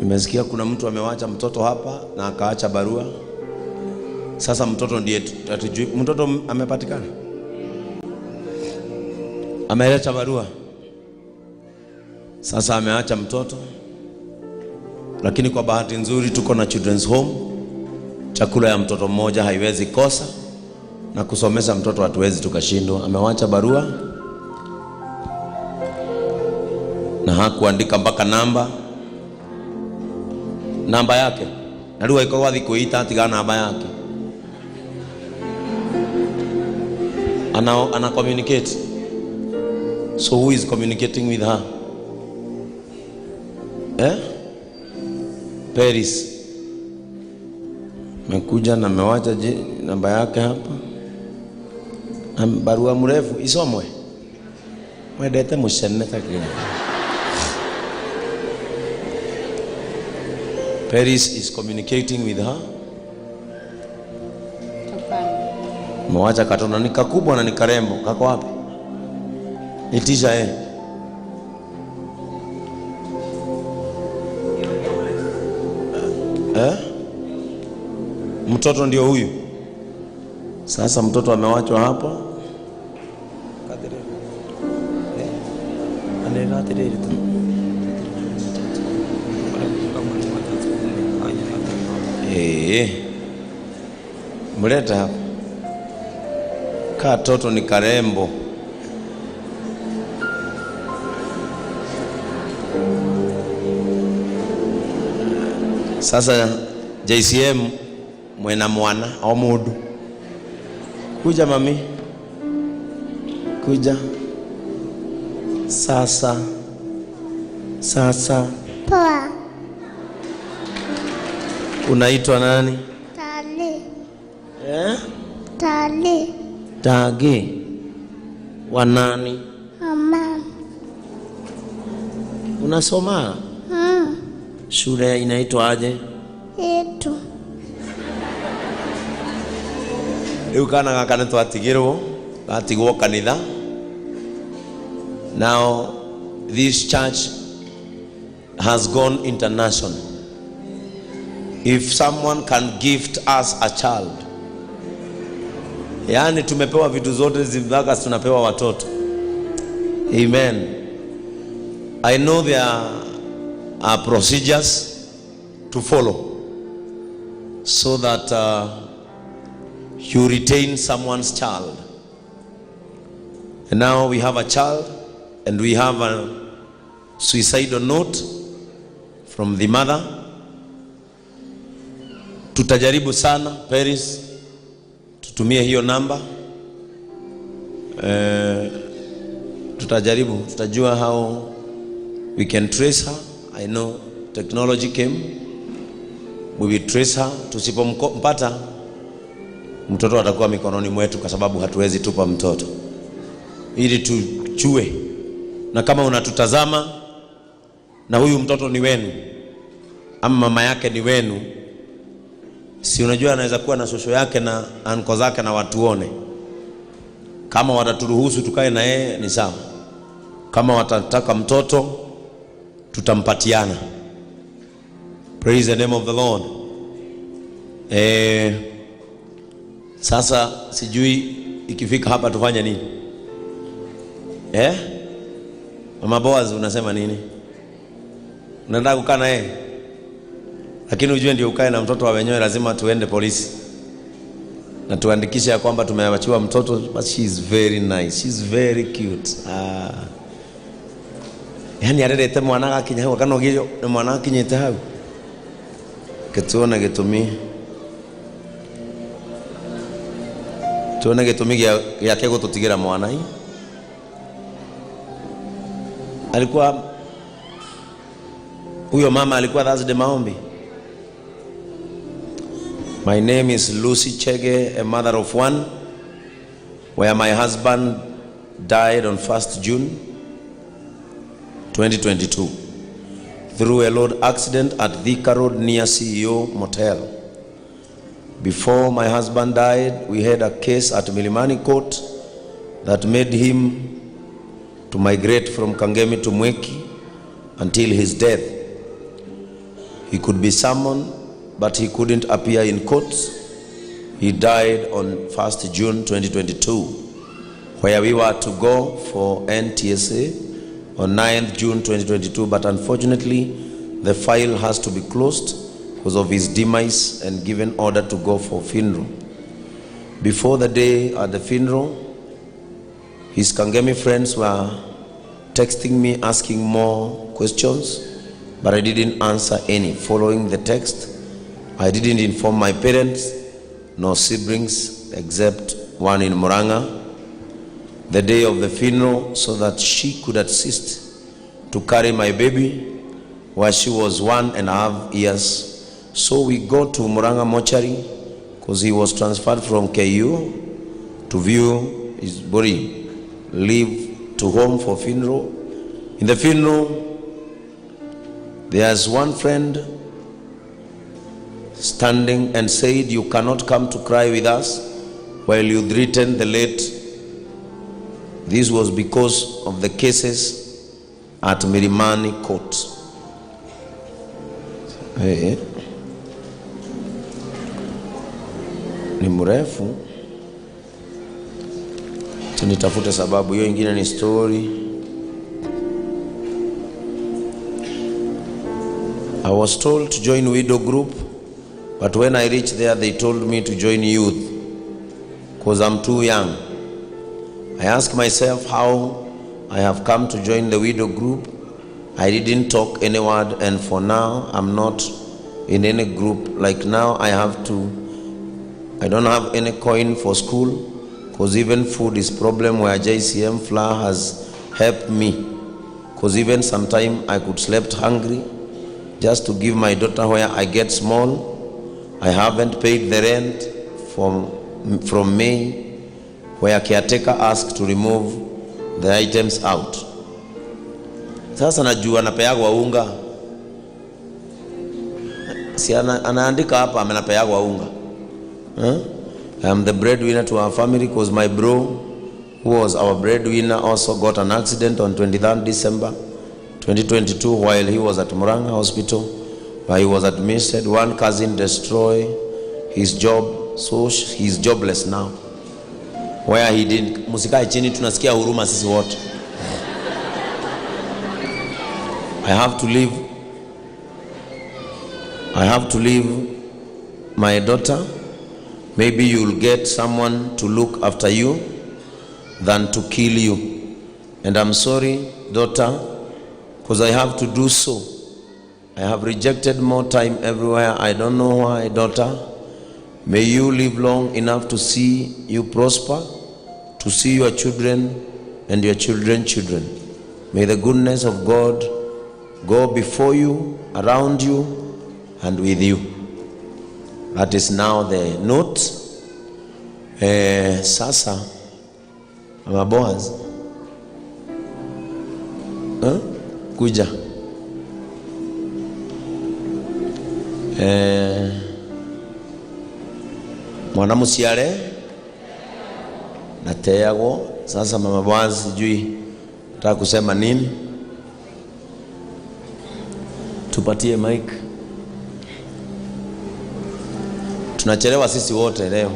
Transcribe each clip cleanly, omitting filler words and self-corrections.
Nimesikia kuna mtu amewacha mtoto hapa na akaacha barua. Sasa mtoto ndiye hatujui. Mtoto amepatikana, ameleta barua. Sasa ameacha mtoto, lakini kwa bahati nzuri tuko na children's home. Chakula ya mtoto mmoja haiwezi kosa, na kusomesha mtoto hatuwezi tukashindwa. Amewacha barua na hakuandika mpaka namba yake, na rĩu angĩkorwo athiĩ kwĩita atiga namba yake, ana communicate. So who is communicating with her? Eh? Paris mekuja na amewacha namba yake hapa na barua mrefu isomwe, mwendete mucene takini. Paris is communicating with her. Mwacha katona ni kakubwa na ni karembo. Kako wapi? Itisha eh. Eh? Mtoto ndio huyu. Sasa mtoto amewachwa hapa. Eh. Mleta hapa. Katoto ni karembo. Sasa JCM mwena mwana o mundu. Kuja mami, kuja. Sasa sasa, Poa. Unaitwa nani? Tali. Eh? Tali. Tage wa nani? Mama. Unasoma? Mm. Shule inaitwa aje? Yetu. Riu kana gaka nĩ twatigirwo, gatigwo kanitha. Now this church has gone international. If someone can gift us a child, yaani tumepewa vitu zote mpaka tunapewa watoto. Amen. I know there are procedures to follow so that you retain someone's child. And now we have a child and we have a suicidal note from the mother. Tutajaribu sana Paris, tutumie hiyo namba. Tutajaribu, tutajua how we can trace her. I know technology came. We will trace her. Tusipompata mtoto atakuwa mikononi mwetu, kwa sababu hatuwezi tupa mtoto, ili tujue. Na kama unatutazama na huyu mtoto ni wenu ama mama yake ni wenu, si unajua anaweza kuwa na shosho yake na anko zake na watuone. Kama wataturuhusu tukae na yeye ni sawa, kama watataka mtoto tutampatiana. Praise the name of the Lord. Sasa sijui ikifika hapa tufanye nini? Eh? Mama Boaz, unasema nini? Unataka kukaa na yeye? Lakini ujue ndio ukae na mtoto wa wenyewe lazima tuende polisi na tuandikishe ya kwamba tumeachiwa mtoto. But she is very nice. She is very cute. Ah. Yani arerete mwana agakinya hau akanogio nĩ mwana akinyĩte hau. Gĩtuone gĩtũmi, tuone gĩtũmi gĩake gũtũtigĩra mwana hii. Alikuwa huyo mama alikuwa Thursday maombi. My name is Lucy Chege, a mother of one, where my husband died on 1st June 2022 through a road accident at Thika Road near CEO Motel. Before my husband died, we had a case at Milimani Court that made him to migrate from Kangemi to Mweki until his death. He could be summoned, but he couldn't appear in court. He died on 1st June 2022, where we were to go for NTSA on 9th June 2022, but unfortunately, the file has to be closed because of his demise and given order to go for funeral. Before the day at the funeral, his Kangemi friends were texting me asking more questions, but I didn't answer any. Following the text, I didn't inform my parents nor siblings except one in Muranga the day of the funeral so that she could assist to carry my baby while she was 1.5 years. So we go to Muranga mortuary because he was transferred from KU to view his body, leave to home for funeral. In the funeral, there's one friend standing and said, "You cannot come to cry with us while you threaten the late." This was because of the cases at Milimani Court. Eh, ni mrefu. Acha nitafute sababu hiyo ingine ni story. I was told to join widow group, but when I reached there, they told me to join youth because I'm too young. I asked myself how I have come to join the widow group. I didn't talk any word, and for now, I'm not in any group. Like now, I don't have any coin for school because even food is problem where JCM flour has helped me. Because even sometime I could slept hungry just to give my daughter where I get small. I haven't paid the rent from May where caretaker asked to remove the items out. Sasa najua napeagwa unga. Si anaandika hapa amenapeagwa unga. Huh? I am the breadwinner to our family because my bro, who was our breadwinner, also got an accident on 23rd December 2022 while he was at Murang'a Hospital, where he was admitted. One cousin destroyed his job, so he's jobless now. Where he didn't, musikae chini, tunasikia huruma sisi wote. I have to leave. I have to leave my daughter. Maybe you'll get someone to look after you than to kill you. And I'm sorry, daughter, because I have to do so. I have rejected more time everywhere. I don't know why, daughter. May you live long enough to see you prosper, to see your children and your children's children. May the goodness of God go before you, around you, and with you. That is now the note. Sasa Mama Boaz, eh? Kuja, mwana musiare nateagwo. Sasa Mama Boaz, sijui nataka kusema nini, tupatie mic. Tunachelewa sisi wote leo,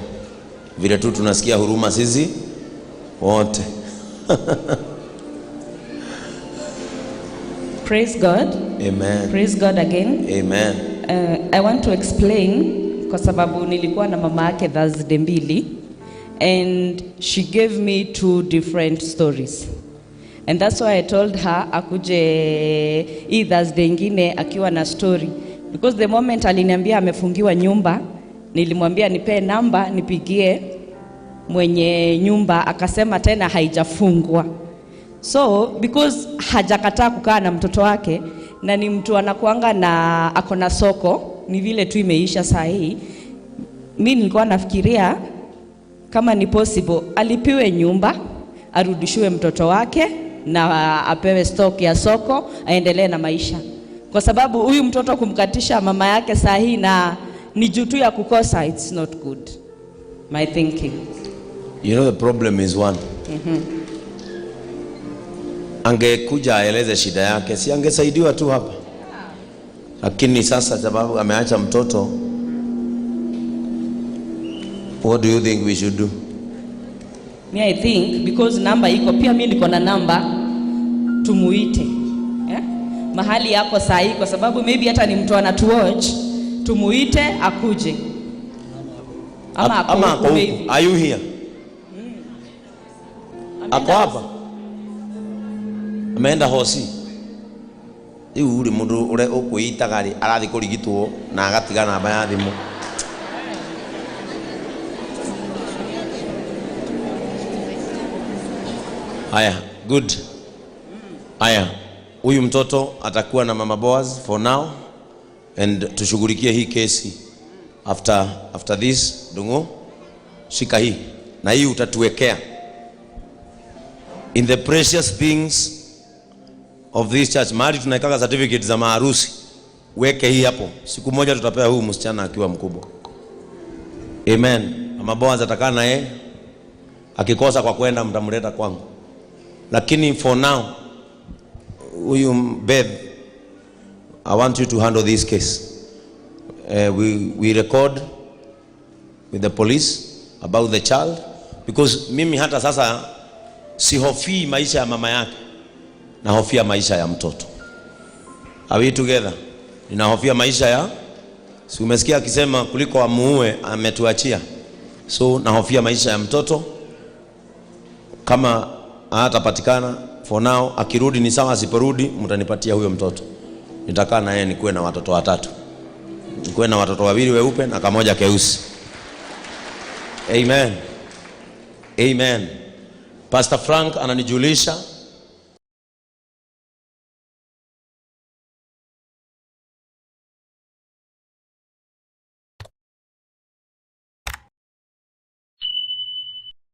vile tu tunasikia huruma sisi wote. Praise God. Amen. Praise God again. Amen. I want to explain kwa sababu nilikuwa na mama yake Thursday mbili and she gave me two different stories. And that's why I told her akuje hii Thursday ingine akiwa na story, because the moment aliniambia amefungiwa nyumba, nilimwambia nipee namba nipigie mwenye nyumba, akasema tena haijafungwa. So because hajakataa kukaa na mtoto wake na ni mtu anakuanga na ako na soko, ni vile tu imeisha saa hii. Mi nilikuwa nafikiria kama ni possible alipiwe nyumba, arudishiwe mtoto wake na apewe stock ya soko, aendelee na maisha, kwa sababu huyu mtoto kumkatisha mama yake saa hii na ni juu tu ya kukosa, it's not good. My thinking. You know the problem is one. Angekuja aeleze shida yake, si angesaidiwa tu hapa? Lakini sasa sababu ameacha mtoto, what do you think we should do? Me, I think because namba iko pia, mi niko na namba, tumuite, yeah? Mahali yako sahi, kwa sababu maybe hata ni mtu anatuwatch, tumuite akuje ama ako Ama huku ako huku. maybe. Are you here? Ako hapa, ameenda hosi. Riu ri mundu uria ukwitaga ri arathi kurigitwo na agatiga namba ya thimu. Haya, good. Haya, huyu mtoto atakuwa na mama Boaz for now and tushughulikie hii kesi after this. Dungu, shika hii na hii utatuwekea in the precious things of this church. Mahali tunaekaga certificate za maharusi, weke hii hapo. Siku moja tutapea huyu msichana akiwa mkubwa. Amen. Mama Boaz atakaa na yeye, akikosa kwa kwenda mtamleta kwangu, lakini for now huyu Beth, I want you to handle this case. We record with the police about the child because mimi hata sasa sihofii maisha ya mama yake, nahofia maisha ya mtoto. Are we together? Ninahofia maisha ya, si umesikia akisema kuliko amuue ametuachia. So nahofia maisha ya mtoto kama hatapatikana for now. Akirudi ni sawa, asiporudi mtanipatia huyo mtoto, nitakaa na yeye nikuwe na watoto watatu, nikuwe na watoto wawili weupe na kamoja keusi. Amen. Amen. Pastor Frank ananijulisha